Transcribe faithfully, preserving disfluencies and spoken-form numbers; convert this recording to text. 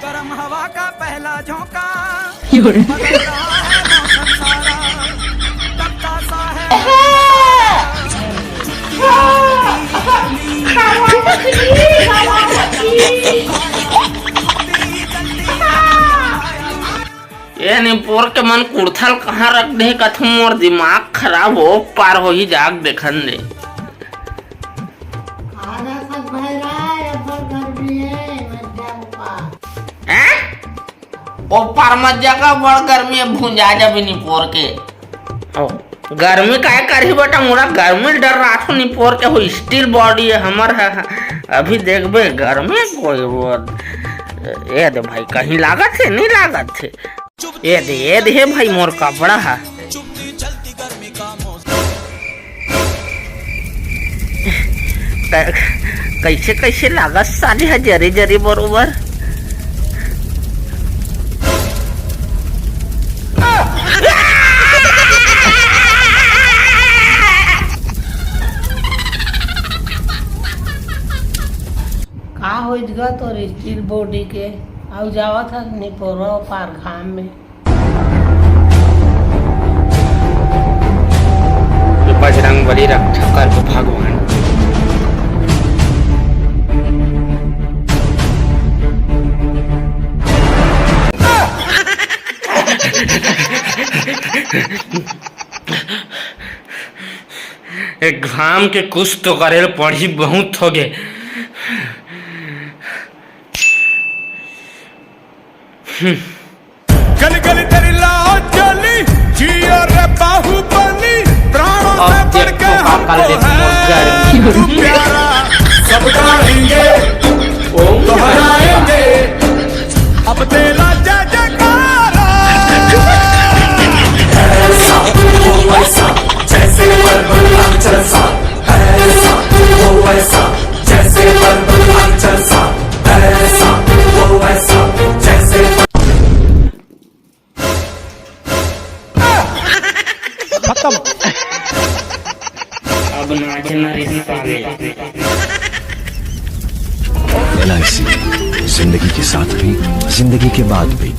गर्म हवा का पहला झोंका, बदल रहा है मौसम सारा, तपता सा है। ये निपोर के मन कुड़थल कहाँ रख दे, कथू मोर दिमाग खराब हो पार हो ही जाग देखन दे। आधा सब भैरा है, अब्बड़ गर्मी है, मत जा ऊपर। हैं? ऊपर मत जागा, बड़ गर्मी है, भुंजा जाबे निपोर के। ओ, गर्मी काय करही बेटा, मोला गर्मी डर रात हो निपोर के हो, steel body है हमर है। अभी देखबे गर्मी कोई वो, ए दे भाई, कहीं लागत है, नहीं लागत है। ए दे, ए दे, हे भाई, मोर कपड़ा हा। क-, कैसे, कैसे लागत साली हा, जरी, जरी बरोबर। का होइस गा तोर steel body के? अउ जावत हस निपोरवा पार घाम में। बजरंग बली रक्षा कर भगवान। एक घाम के कुछ तो करेल पड़ी, बहुत हो गए। हम्म। गली गली तेरी लाओ चली, जियो रे बाहुबली, प्राणों से बढ़ के हमको है तू प्यारा, सब जानेंगे दोहराएंगे, अब तेरा जय जयकारा। ऐसा, वो वैसा, जैसे पर्वतांचल सा, ऐसा, वो वैसा, जैसे पर्वतांचल सा, ऐसा, वो वैसा, जैसे खत्म। अब नाचना रिश्ता में। एल आई सी, जिंदगी के साथ भी, जिंदगी के बाद भी।